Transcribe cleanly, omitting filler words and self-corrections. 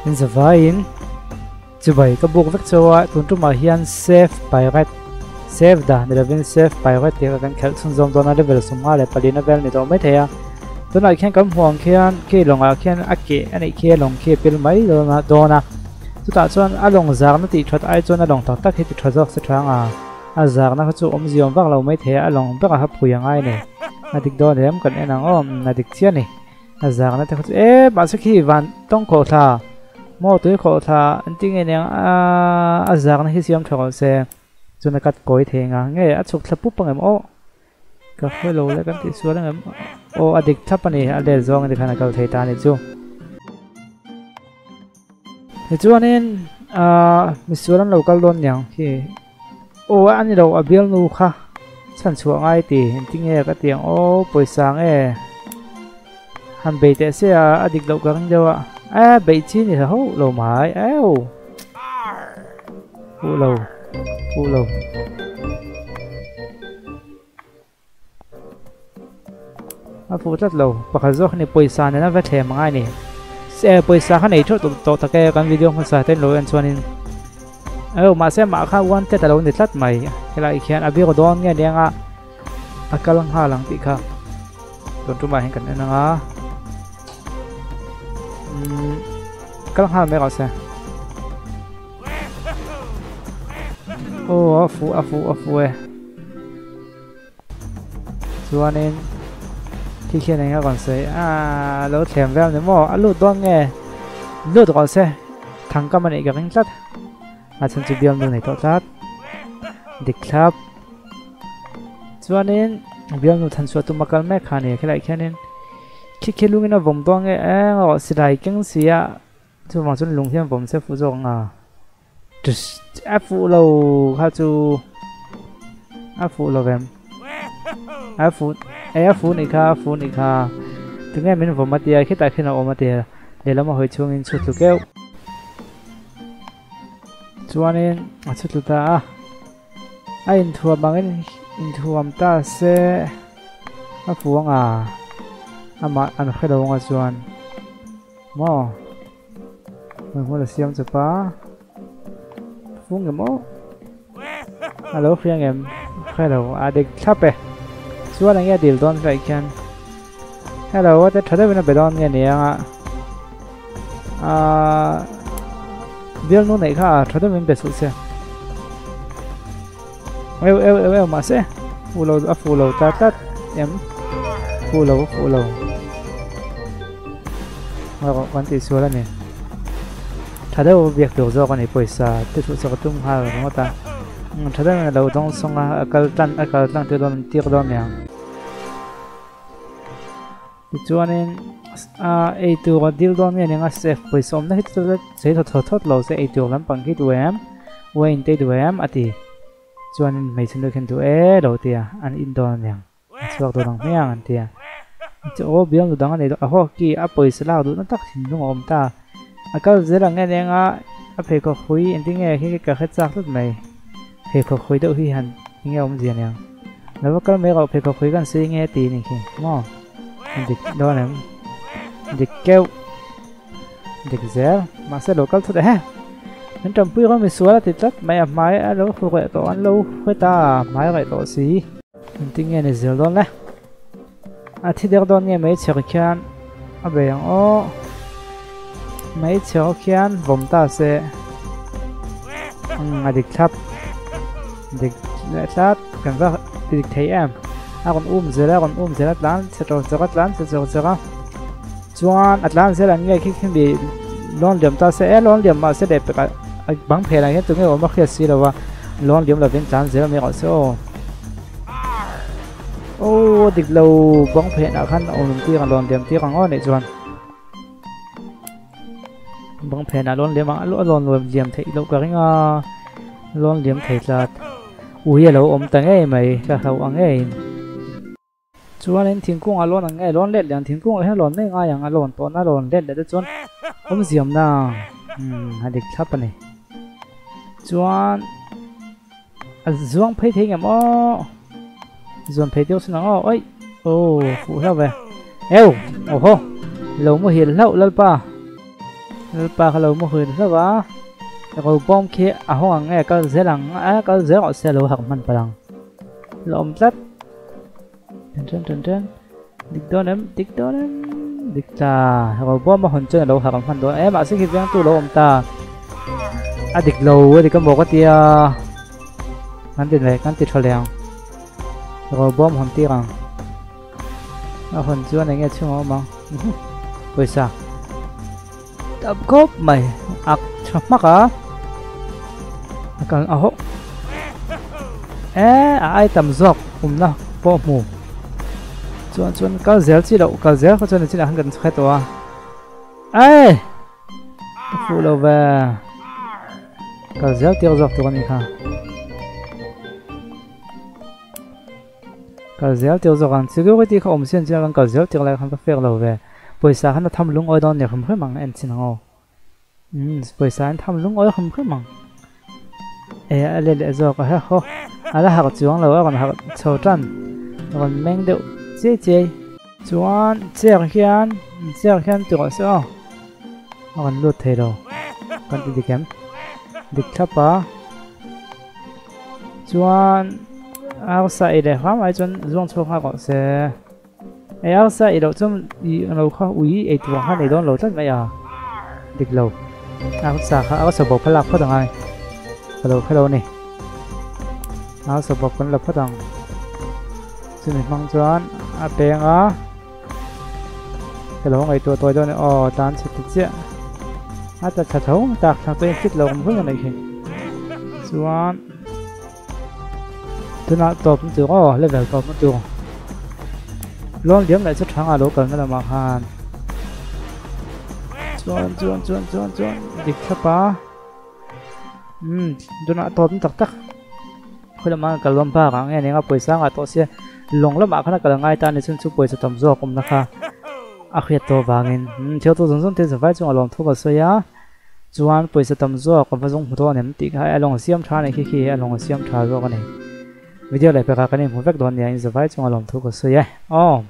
In zavaiin chibai ka buk vek chauh a, tun tumah hian save pirate save dah ni lovin save pirate tih kha kan khelh chhunzawm dawn a, level 54 na vel ni tawh maithei a. Tunah khian kan hmuh ang khian khi lawngah khian a keh a nih khi a lawng khi a pil mai dawn a dawn a, chutah chuan a lawng zarna tih that ai chuan a lawng tak tak hi ti tha zawk se tha ang a, a zarna kha chu awmzia awm vak lo maithei a, a lawng berah kha phui a ngai a ni. A dik dawn em kan en ang aw, a dik chiah a ni. A zarna te kha chu e mahse khi van tawng khawh thla maw tui khawh thla an ti nge niang a a zarna hi siam tha rawh se chuan a cut kawi thei nga nge a chhuk thla pup ang em aw ka hre lo le kan tih sual ang em aw a dik thlap a ni a let zawng a ni khan a kal thei ta a ni chu tichuanin ah misual an lo kal dawn niang khi aw a ni lo a bialnu kha chhan chhuah ngai ti engtinge ka ti ang aw pawisa nge han bei teh se a a dik loh ka ring deuh a e beih chi ni ho lo mai eu fuh lo fuh lo. A fuh tlat lo pakhat zawk hi ni pawisa nena va thlem angai ni se pawisa kha nei theuh tawh tak e kan video hmasa te lo en chuanin aw mahse mah kha wanted a lo ni tlat mai helai khian a bik dawn nge nia nga a kal nghal ang tih kha tun tumah hian kan en anga umm kal nghal mai rawh se aw a fuh a fuh a fuh e. Chuanin khi khian eng a rawn sawi aaa lo thlem vel ni maw a lut dawn nge lut rawh se thangkam a nih ka ring tlat a chhan chu bial nu nei tawh tlat dik thlap chuanin bial nu than chhuah tum a kal mek kha a ni khilaiah khianin khi khi lungin a vawm dawn nge eng rawh silai keng si a chuvang chuan lung hian vawm se fuh zawk ang a. A fuh lo kha chu a fuh lo vem a fuh e a fuh nih kha a fuh nih kha tunge min vawm a tia khitah khian a awm a tia lehlam a hawi chhungin chhut tlu keuh chuanin a chhut tlu ta a a inthuam angin inthuam ta se a fuh anga amah an hre lo anga chuan maw. Hmui hmul a siam chawp a fung em aw a lo hria ngem hre lo a dik thlap e chuan enge a dil dawn hraih khian hello a te tha deuhin a be dawn nge ni anga aaa bialnu neih kha a tha deuhin be suh se eu eu eu eu mahse fuh lo a fuh lo ta tlat em fuh lo a fuh lo erawh kan tih sual a ni tha deuh biak tur zawk a ni pawisa te chhuh chak a tum nghal ringawt a tha deuhin a lo dawng sawng a a kal tlang a kal tlang tir dawn an tir dawn aniang tichuanin a eitur a dil dawn nge nia safe pawisa awmna hi chu chei thaw thaw thawt lo se eitur lampang khi duh em wine te duh em a ti chuanin hmeichhe nu khian duh e lo ti a an in dawn aniang a chhuak dawn ang hmiang an ti a chu aw bial nu dang a nei dawn a haw ki a pawisa lak duhna tak thinlung a awm ta a kal zel ang nge nia a pheikhawk hui engtin nge khi ka hre chak tlat mai pheikhawk hui deuh hi han enge awmzia aniang lo va kal mai rawh pheikhawk hui kan sawi nge ti ni khi maw dik dawn em dik keuh. Dik zel, mahse lo kal thut e. Min tanpui rawh misual a ti tlat mai a hmai a lo hru reh tawh an lo hre ta a hmai reh tawh si. Engtin nge ni zel dawn le? A thi der dawn nge meichher khian a bei ang aw. Meichher khian vawm ta se. Umm a dik thlap. Dik leh tlat kan va ti dik thei em. A rawn um zel a rawn um zel a tlan chhe chawr chawr a tlan chhe chawr chawr a. Chuan a tlan zel ang nge khi khi mi lawn liam ta se e lawn liam mahse leh pek a bang phen ah hian tunge awm a hriat si lo a lawn liam lovin tlan zel mai rawh se aw aw dik lo bang phen ah khan awm tir ang lawn liam tir ang aw nih chuan bang phen ah lawn liam ang a lawn liam theih loh ka ring a lawn liam thei tlat ui a lo awm ta ngei mai ka hlauh ang ngeiin. Chuanin thingkung a lawn ang nge lawn let leh ang thingkung ah hian lawn mai ngai ang a lawn tawhna lawn let leh te chuan awmziamna umm a dik thlap a ni. Chuan a zuang phei thei ngem aw zuan phei deuh sin ang aw oi aw fuh hlauh ve eu awhaw lo muhil hlauh lalpa. Lalpa kha lo mu hrin hlauh a, ro bawm khi a hawng ang nge kal zel ang a, kal zel rawh se lo harh hman palh ang. La awm tlat. Tan tan tan. Dik dawn em? Dik dawn em? Dik ta. Ro bawm a hawn chuan a lo harh hman dawn e, mahse khi vengtu lo awm ta. A dik lo a dik a maw ka tia. Kan ti leh kan ti tha leh ang. Ro bawm hawn tir ang. A hawn chuan eng nge chhung a awm ang? Pawisa tam khawp mai ak tha hmak a a kal a hawk e a ai tam zawk awmna pawh hmu chuan chuan kal zel chi loh kal zel kha chuan a chinah khan kan chhe tawh a e a fuh lo ve kal zel tir zawk tur a ni kha. Kal zel tir zawk ang security kha awm sian chian kan kal zel tir lai khan ka fek lo ve pawisa khan a tham lungawi dawn nia hrim hrim ang en chin ang aw umm pawisa an tham lungawi hrim hrim ang e a let leh zawk a he haw a la harh chuang lo a rawn harh chho tan a rawn meng deuh chiai chiai chuan chair hian chair hian ti rawh se aw a rawn lut thei lo kan ti dik em dik thlap a. Chuan arsa ei leh hram ai chuan zuang chhuak nghal rawh se. Ei arsa ei loh chuan i lo kha ui ei tur ang khan ei dawn lo tlat mai a. Dik lo. Arsa kha arsa bawk kha lak phawt angai. Ka lo hre lo a ni. Arsa bawk kan la phawt ang. Chumi hmang chuan a peng a. Ka lo ngaihtuah tawi dawn e aw tlan chhe ti chiah a tla thla tho tak thlang chuan fit lo awm hun a neih hi chuan tunah tawp na tur aw level tawp na tur lawn liam leh chu thanga lo kalna lamah khan chuan chuan chuan chuan chuan dik thlap a umm tunah tawp na tak tak. Khawi lamah kal lawm bak ah nge nia pawisa ngah tawh sia lawng lamah khan a kal ngai ta a ni chuan chu pawisa tam zawk awmna kha a hriat tawh vangin thil tu zawng zawng te zavai chungah lawm thu ka sawi a chuan pawisa tam zawk a va zawng hmu dawn em tih kha a lawng siam tha a nih khi khi a lawng siam tha zawk a ni video leh pekah kan inhmu vek dawn nia in zavai chungah lawm thu ka sawi e aw.